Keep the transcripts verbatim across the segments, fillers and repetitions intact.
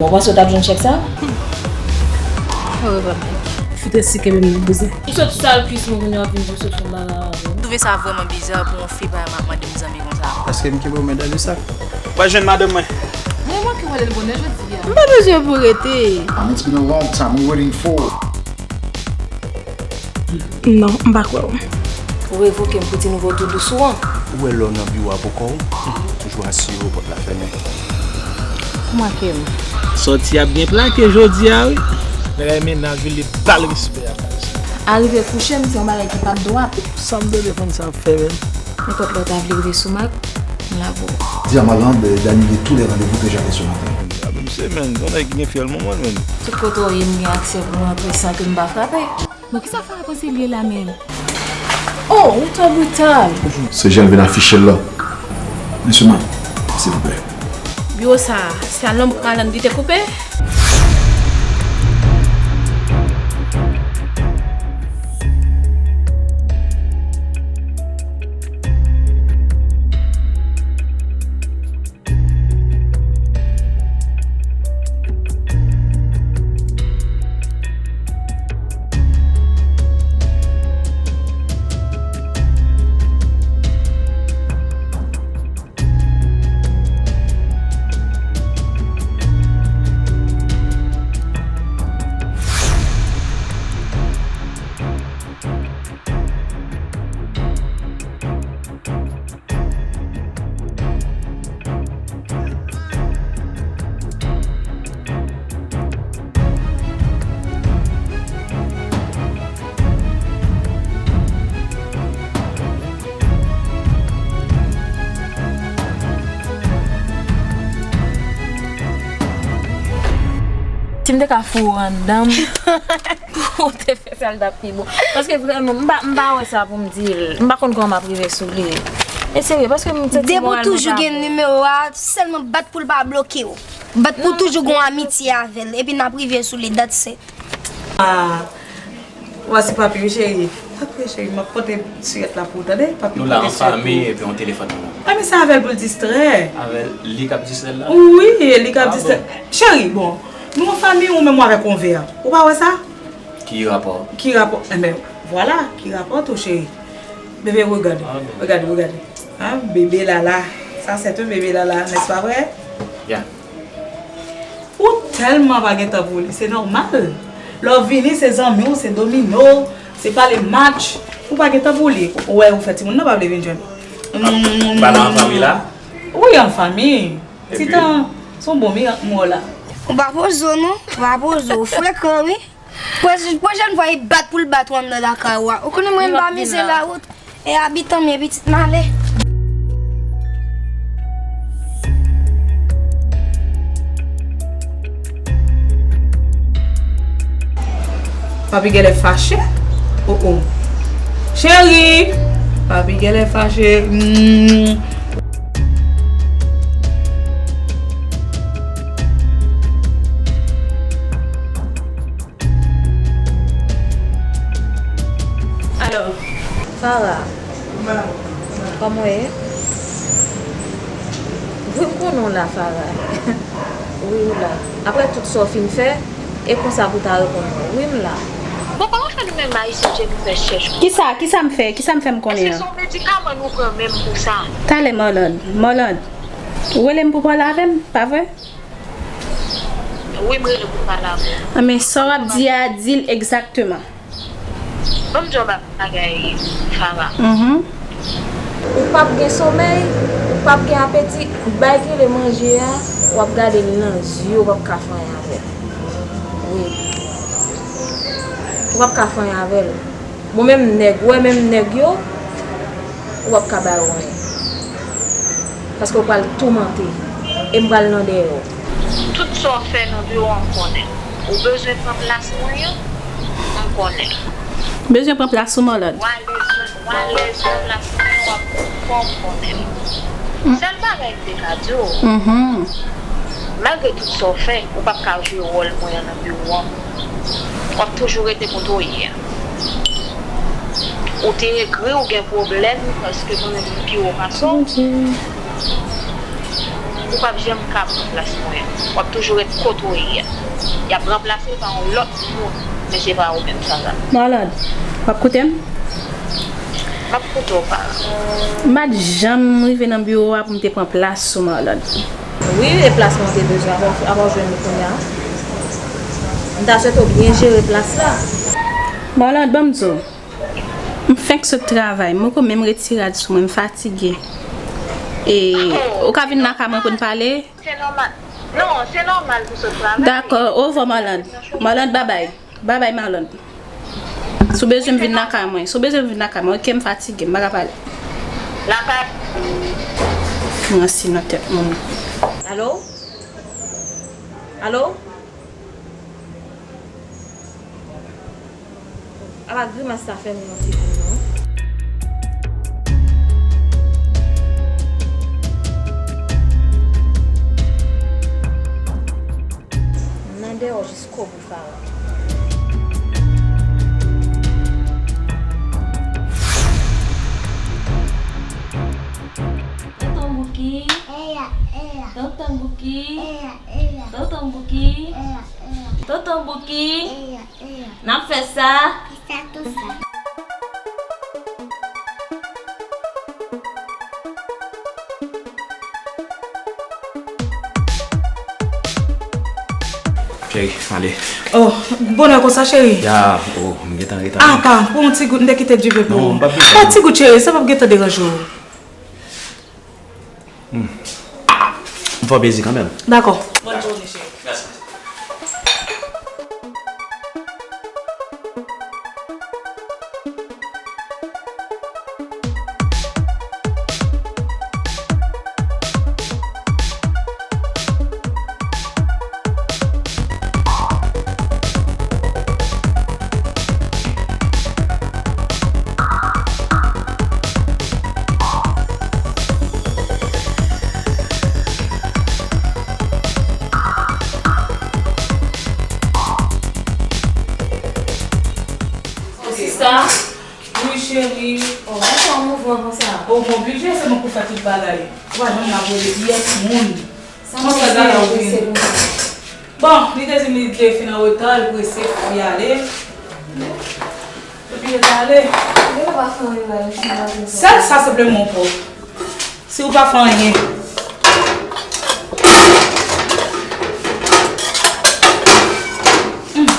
Bon, w panse w t ap jwenn chèk sa? Orevwa, Mike. Fout resi kenbe m nan bouzen. M sot sal kwis mwen kounye a w ap vin pou sot fè m bagay avè m. M twouve sa vrèman biza pou yon fi pa mande m zanmi konsa. Paske m kenbe w men dan de sak. Mwen jwenn madanm mwen. Mwen manke wè l bonè jodi a. M pa bezwen pou rete. And it's been a long time we waiting for. Non, m pa kwè w. Ou revoke m pou ti nouvo tou dous ou an. Ou wè lè w nan biwo a pou kò w, toujou asire w pòt la fèmen. Ou manke m. Sòti ap byen plake jodi a, wi. Bagay mennaj ou li bal respè a baz. Arive kouche m, se yon bagay ki p ap dwat. Sa m tande fanm sa ap fè menm? Nenpòt lè w ta vle rive sou Mak, m la pou ou. Dis à Marlande d'annuler tous les rendez-vous que j'avais ce matin. A, men, se, men, yon nèg ki gen fyèl manman l, men. Tout kote w ye, m gen aksè pou m antre san ke m pa frape. Bon, kisa Farah panse l ye la menm? Oh, ou twò brital! Se jan l vin afiche l la. Mesye Mike, silvouplè. Biwo sa a, se a nonm Alan li te koupe? Si m te ka foure w anndan m, ou te fè sa, l t ap pi bon. Paske vrèman, m pa, m pa wè sa pou m di l. M pa konn kòman m ap rive sou li. E serye, paske m santi moral mwen pa bon. Depi w toujou gen nimewo a, sèlman bat pou l pa bloke w. Bat pou w toujou gen yon amitye avè l. Epi n ap rive sou li, that's it. Ah, vwasi papi w, cheri. Papi w, cheri, m ap pote siyèt la pou ou, tande? Papi w pote siyèt pou ou. Nou la an fanmi, epi yon telefòn nan men w. Ah, men se avè l pou l distrè. Avè l, li k ap distrè l la? Wi, e li k ap distrè. Ah, bon. Cheri, bon, nou an fanmi, ou menm w avèk yon vè. Ou pa wè sa? Ki rapò? Ki rapò? Enben, vwala, ki rapò tou, cheri? Bebe, regade. Ah, bon. Regade, regade. Hein, bébé Lala. Ça, c'est un bébé Lala, n'est-ce pas vrai? Ya. Ou tèlman pa gen tan pou li, se nòmal. Lè w vini, se zanmi w, se domino, se pale match. Ou pa gen tan pou li. Ou wè, ou fè timoun nan pa vle vin jwenn. Ba nan an fanmi la? Wi, an fanmi. Ti tan, se yon bon mirak m wè w la. Ou pa poze w non, ou pa poze w. Ou frekan, wi. Pwòch-, pwochèn fwa, e bat pou l bat ou anndan lakay ou a. Ou konnen mwen, m pa mize lawout. E abitan m ye, pitit m ale. Papi genlè fache. Oh, oh. Cheri! Papi genlè fache. Mm. Alò, Farah, kòman w ye? Wi, m konnen w la, Farah. Wi, w la. Apre tout sa w fin fè, e konsa pou w ta reponn mwen. Wi, m la. Bon, kòman fè nou menm Ayisyen, nou fè chèch konsa? Kisa, kisa m fè? Kisa m fè m konnen an? Èske se yon medikaman nou pran menm pou sa? Talè, Marlande. Marlande, ou rele m pou pale avè m, pa vre? Wi, m rele pou m pale avè w. Anben, sa w ap di a, di l egzakteman. Ban m di w yon bagay, Farah. Mhm. Ou p ap gen somèy, ou p ap gen apeti, bagay ki rele manje a, w ap gade l nan zye, w p ap ka fè anyen avè l. Wi. Ou p ap ka fè anyen avè l. Bon, menm nèg, ou wè menm nèg yo, ou p ap ka ba yo anyen. Paske w pral toumante, e m pral nan dèyè w. Tout sa w fè nan biwo a, m konnen. Ou bezwen pran plas mwen an, m konnen. Bezwen pran plas ou, Marlande? W alèz nan, w alèz nan plas mwen an, w ap, fò w konnen. Sèl bagay m te ka di w, mhm, malgre tout sa w fè, ou p ap ka jwe wòl mwen an nan biwo a. W ap toujou rete kote w ye a. Ou te egri, ou gen pwoblèm, paske mwen menm m pi wo pase w. Ok. Ou p ap janm ka pran plas mwen an. W ap toujou ret kote w ye a. Y ap ranplase w pa yon lòt moun, men se pa ou menm, Sara. Marlande, w ap koute m? M ap koute w, Sara. M pa t janm rive nan biwo a pou m te pran plas sou Marlande. Wi, e plas mwen te bezwen, apa, apa w jwenn li kounye a? M ta swete w byen jere plas la. Marlande, ban m di w. M fenk sot travay, m poko menm ret ti rad sou mwen, m fatige. E, ou ka vin lakay mwen pou n pale? Se nòmal. Non, se nòmal pou sot travay. Dakò, ovwa, Marlande. Marlande, babay. Babay, Marlande. Si w bezwen m vin lakay mwen, si w bezwen m vin lakay mwen, oke, m fatige, m pa ka pale. Lakay. Mwen si nan tèt moun. Alo? Alo? Ala grimas sa fè m nan figi m non. M nan deyò jiskobou, Farah. Tonton Bouki. Tonton Bouki. Tonton Bouki. Tonton Bouki. N ap fè sa. Kisa tou sa? Cheri, ale. Oh, bonè konsa, cheri. Ya, oh, m gentan rete. Apa, pou yon ti gout, m te kite dife pou ou. Non, m p ap bezwen. Oh, ti gout, cheri, sa p ap gentan deranje w. Hmm. M fè w plezi kanmenm. Dakò. Bòn jounen, cheri. Mèsi. Sista. Wi, cheri. Oh, ou fè yon mouvman konsa. Oh, m oblije, se mwen k pou fè tout bagay. Ou pa janm la vole pyès moun. Sa mwen fè gala ou vin. Bon, li te di m li te fin an reta, li prese pou li ale. Epi li te ale. Li pa fè anyen la, li fin la vin. Sèl sa senpleman w pwòp. Si ou pa fè anyen. Hmm.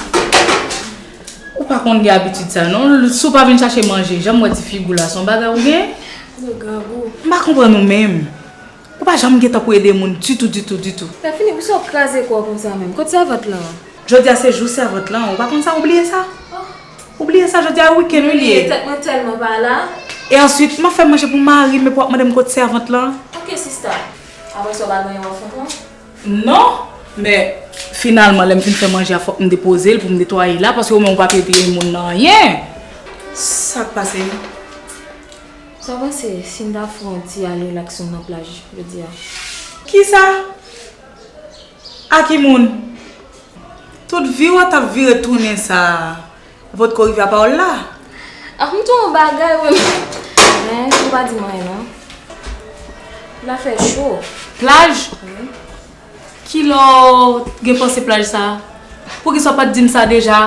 Ou pa konn gen abitid sa non. Si w pa vin chache manje, jan m wè ti figi w la, se yon bagay ou gen? Yo grangou. M pa konprann ou menm. Ou pa janm gentan pou ede moun ditou, ditou, ditou. Lè fini, poukisa w kraze kò w konsa menm? Kot sèvant lan? Jodi a se jou sèvant lan, ou pa konn sa, ou bliye sa? Oh. Ou bliye sa, jodi a wikenn wi li ye. Tèt mwen tèlman pa la. E answit, m ap fè manje pou mari m, epi w ap mande m kot sèvant lan. Ok, sista. Apre sa, w pa gen yon òf ankò? Non, men finalman, lè m fin fè manje a, fòk m depoze l pou m netwaye la, paske ou menm ou pa peye moun nan anyen. Sa k pase? Sa w panse si n ta fè yon ti ale rilaks nou nan plaj jodi a? Kisa? A ki moun? Tout vi w ap vire tounen sa a. Ou potko rive a pawòl la? Ah, m tou yon bagay, wi. Men, ou pa di m anyen, non. La fè cho. Plaj? Wi. Kilè w gen panse plaj sa a? Poukisa w pa t di m sa deja?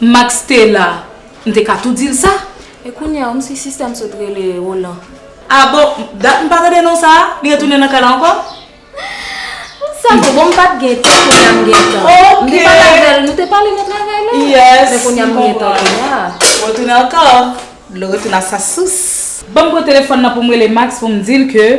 Max te la. M te ka tou di l sa. E kounye a, m si sistèm sot rele Roland. Ah bon, dat m pa tande non sa a? Li retounen nan kay la ankò? Sa bon, bon, m pa t gen tan, kounye a m gen tan. Ok. M te pale avè l, nou te pale nan travay la. Yes, men kounye a m gen tan kounye a. Retounen ankò. Dlo retounen a sa sous. Ban m pran telefòn nan pou m rele Max pou m di l ke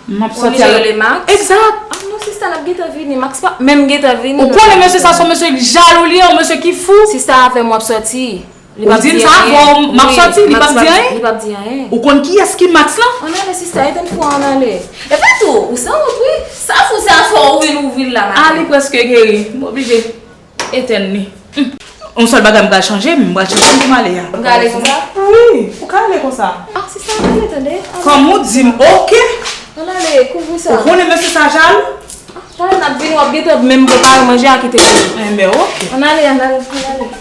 m ap sòti a. Ou oblije rele Max? Egzak. Ah non, sista, n ap gentan vini. Max pa menm gentan vini. Ou konnen mesye sa se yon mesye jalou li ye, yon mesye ki fou. Sista, avè m w ap sòti. Ou di m sa, bon, m ap sòti, li p ap di anyen? Li p ap di anyen. Ou konn kiyès ki Max lan? Ann ale, sista, etenn fou a, ann ale. Epi tou, ou sanwont, wi. Sa fou sa fè w ouvri l, ouvri l la maten. Ah, li prèske geri. M oblije etenn li. Hmm. Yon sèl bagay m pral chanje, m pral chanje pou m ale a. Ou ka ale konsa? Wi, ou ka ale konsa. Ah, sista, ann ale, tande. Kòm ou di m, ok. Ann ale, kouvri sa. Ou konnen mesye sa jalou? Ah, talè n ap vini, w ap gentan menm prepare manje a, kite l. Enben, ok. Ann ale, ann ale, ann ale.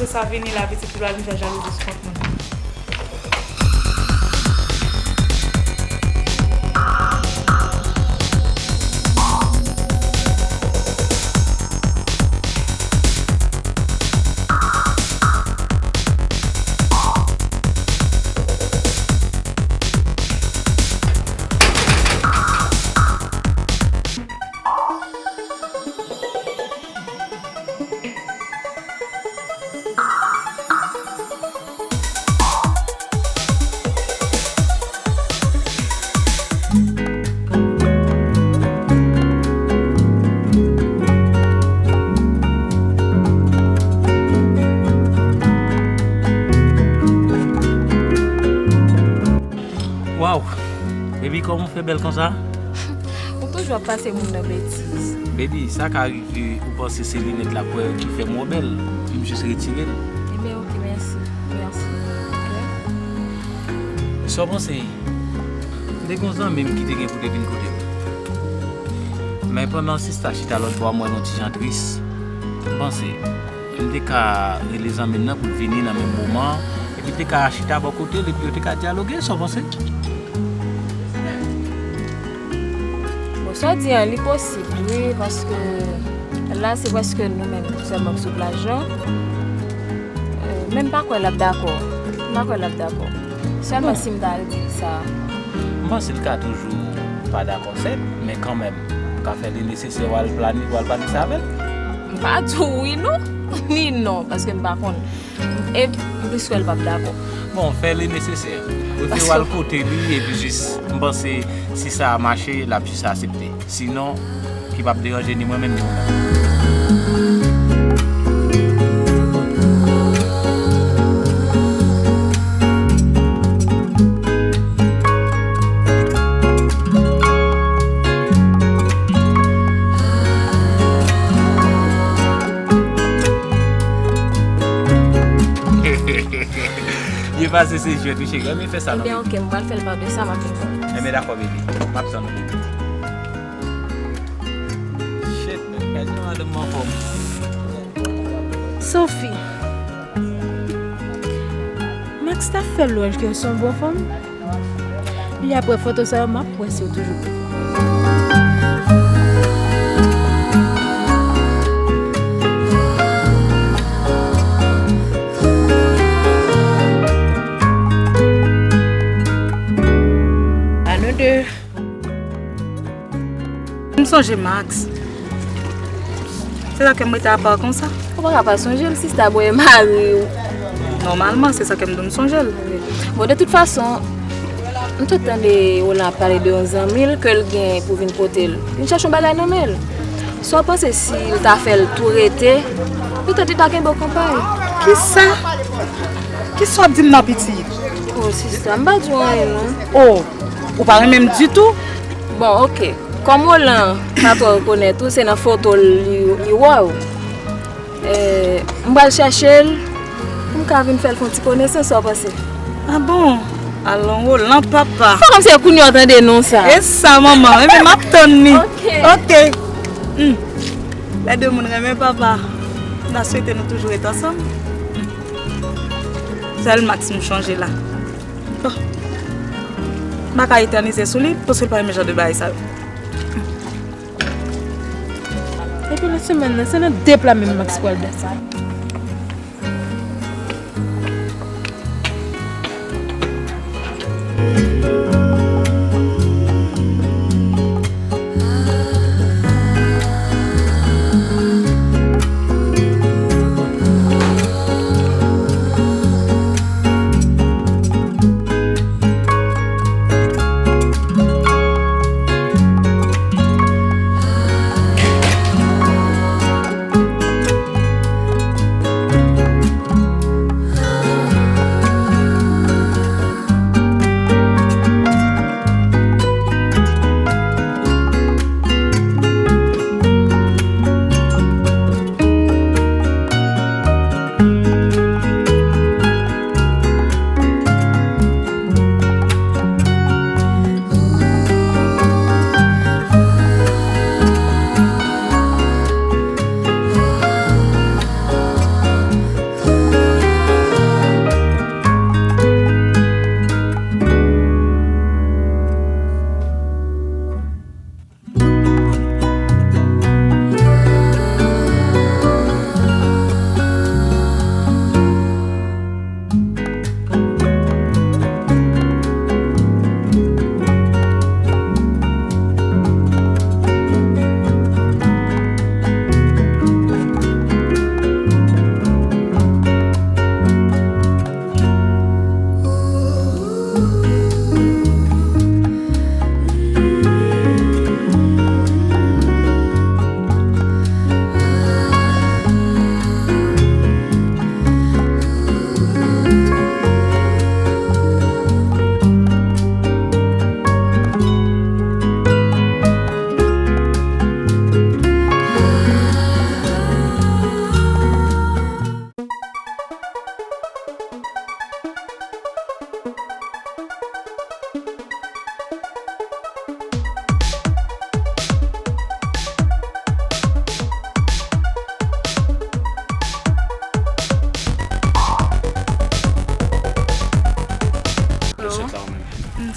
Sa vini la, pitit, li pral vin fè jalouzi sou kont mwen. Waw! Baby, kòman w fè bèl konsa? Ou toujou ap pase moun nan betiz. Baby, sa ka rive ou panse se linèt la kwè ki fè m wè w bèl. M jis retire l. Ebyen, oke, mèsi. Mèsi. Sa w panse? M te gen yon zanmi m ki te gen pou te vin kote m. Men pandan sista chita lòt bò a, m wè l yon ti jan tris. M panse, m te ka rele zanmi m nan pou l vini nan menm moman an, epi l te ka chita bò kote l, epi yo te ka dyaloge, sa w panse? Bon, sa w di an, li posib, wi, paske la, se prèske nou menm sèlman k sou plaj lan. Euh, men m pa kwè l ap dakò. M pa kwè l ap dakò. Sèlman si m ta al di l sa. M panse l ka toujou pa dakò, sèt, men kanmenm, m ka fè li nesesè w al plani-, w al pale sa avè l. M pa di w wi non, ni non, paske m pa konn. E m plis kwè l p ap dakò. Bon, fè li nesesè. Prefere w al kote li, epi jis, m panse, si sa mache, l ap jis aksepte. Sinon, ki p ap deranje ni mwen menm, ni ou menm. Byen pase, se jwèt wi, cheri. Ebyen, fè sa non. Ebyen, oke, m pral fè l pa de sa, m ap vin wè. Ebyen, dakò, baby. M ap tann ou, baby. Shit, man. Gad yon madanm m anfòm. Sophie. Max t ap fè lwanj ke w se yon bon fanm. Li apre foto sa yo, m ap wè si w toujou bon fanm. A nou de. M sonje Max. Se sa ke m rete apa konsa. Ou pa ka pa sonje l, sista, bon, e mari w. Nòmalman, se sa ke m di w, m sonje l. Bon, de tout fason, m te tande Roland ap pale de yon zanmi l ke l gen pou vin pote l. Vin chache yon bagay nan men l. Sa w panse si l ta fè l tou rete? Petèt li ta kenbe w kanpay. Kisa? Kisa w ap di m nan, pitit? Oh, sista, m pa di w anyen, non. Oh, ou pa renmen m ditou? Bon, oke. Kòm Roland pa twò rekonèt ou, se nan foto l li, li wè w. Eh, m pral chèche l pou m ka vin fè l fè yon ti konesans, sa w panse? Ah bon? Alon Roland, papa. Fè kòmsi se kounye a w tande non sa. E sa, manman. Ebyen, m ap tann li. Oke. Oke. Hmm. Lè de moun renmen papa. M ta swete nou toujou ret ansanm. Sèl Max m chonje la. Bon. M pa ka etènize sou li, paske l pa renmen jan de bagay sa yo. Epi lòt semèn nan, se nan de pla menm Max pral danse.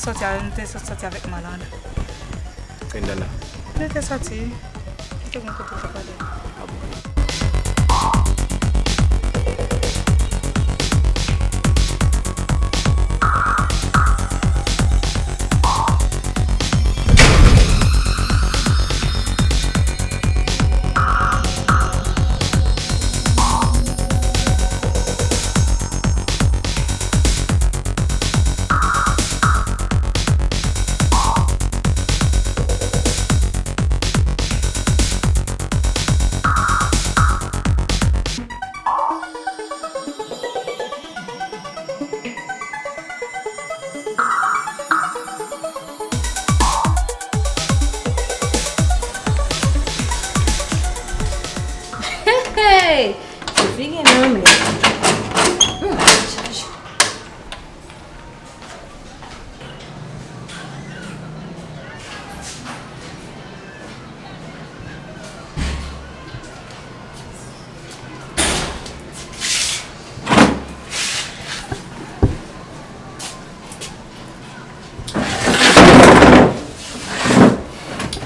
Sòti a, nou te sot-, sòti avèk Malanda. Endana. Nou te sòti. Nou te gen kote pou pale. Ah bon. Hey! Tifi gen nan men. Hmm, chaje.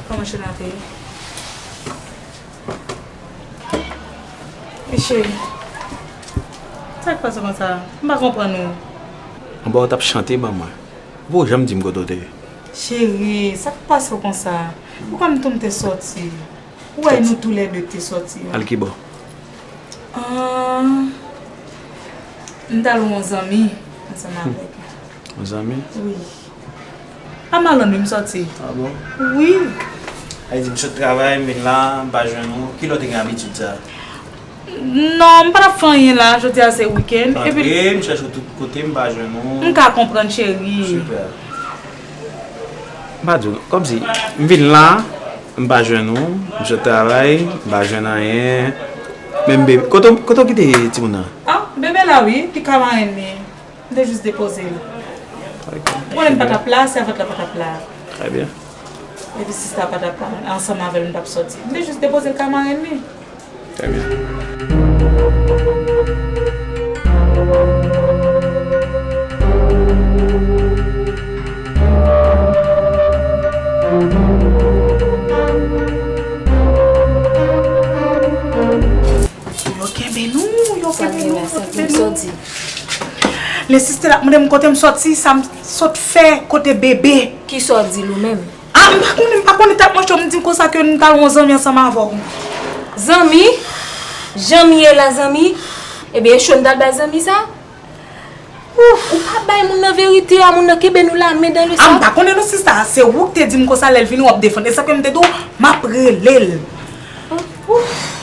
Kòman jounen an te ye? Wi, cheri. Sa k pase konsa? M pa konprann ou. Anba w t ap chante ban mwen. Ou pa janm di m kote w te ye. Cheri, sa k pase w konsa? Ou kwè m tou m te sòti? Ou wè nou toulède te sòti. Al ki bò? Ah, m t al wè yon zanmi ansanm avèk. Yon zanmi? Wi. A Malanda wi m sòti. Ah bon? Wi. Sa vle di m sot travay, m vin la, m pa jwenn ou. Kilè w te gen abitid sa? Non, m pa t ap fè anyen la, jodi a se wikenn. Antre, m chèche w tout kote, m pa jwenn ou. M ka konprann, cheri. Super. M pa di w, kòmsi, m vin la, m pa jwenn ou, m sot travay, m pa jwenn anyen. Menm bebe, kote w, kote w kite timoun nan? Ah, bebe la wi, li ka marenn li. M te jis depoze l. Ok. Ou konnen m pa t ap la, sèvant la pa t ap la. Trè byen. Epi sista pa t ap la, ansanm avè l m t ap sòti. M te jis depoze l ka marenn li. Trè byen. Yo kenbe nou, yo kenbe nou, yo kenbe nou. Lè sista la ap mande m kote m sòti, sa m sot fè, kote bebe. Kisa w di l ou menm? Ah, m pa konnen, m pa konnen, t ap manje, m di l konsa ke m t al wè yon zanmi ansanm avè w. Zanmi? Jan m ye la, zanmi? Ebyen, e cho m t al bay zanmi sa? Ouf, ou pa bay moun nan verite a, moun nan kenbe nou la men dan le sak. Ah, m pa konnen non sista, se ou ki te di m konsa lè l vini w ap defann. E sa ke m te di w, m ap rele l.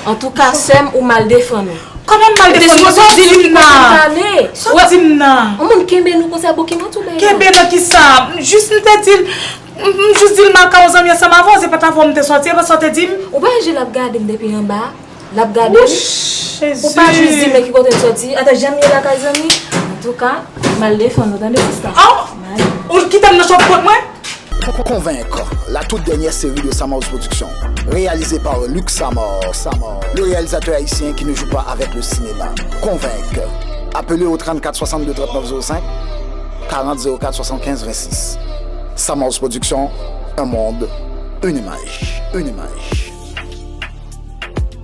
Antouka, sè m, ou mal defann ou. Kòman m mal defann mwen? Sa w di m nan? Sa w di m nan? Yon moun kenbe nou konsa, bon, ki mantouba e la? Kenbe nan kisa? Jis m te di l, m, m jis di l m al ka yon zanmi ansanm avè w, se pa t avè w m te sòti, e pa sa w te di m? Ou pa wè jan l ap gade m depi anba? L ap gade m? Ou pa jis di m men ki kote l sòti? Ata, jan m ye lakay zanmi? Antouka, mal defann ou, tande, sista? Oh! Ou kite m nan chòt kot mwen? Convaincre, la toute dernière série de Samaouz Production, réalisée par Luc Samar, Samar, le réalisateur haïtien qui ne joue pas avec le cinéma. Convaincre. Appelez au trente-quatre soixante-deux trente-neuf zéro cinq, quarante zéro quatre soixante-quinze vingt-six. Samaouz Production, un monde, une image, une image.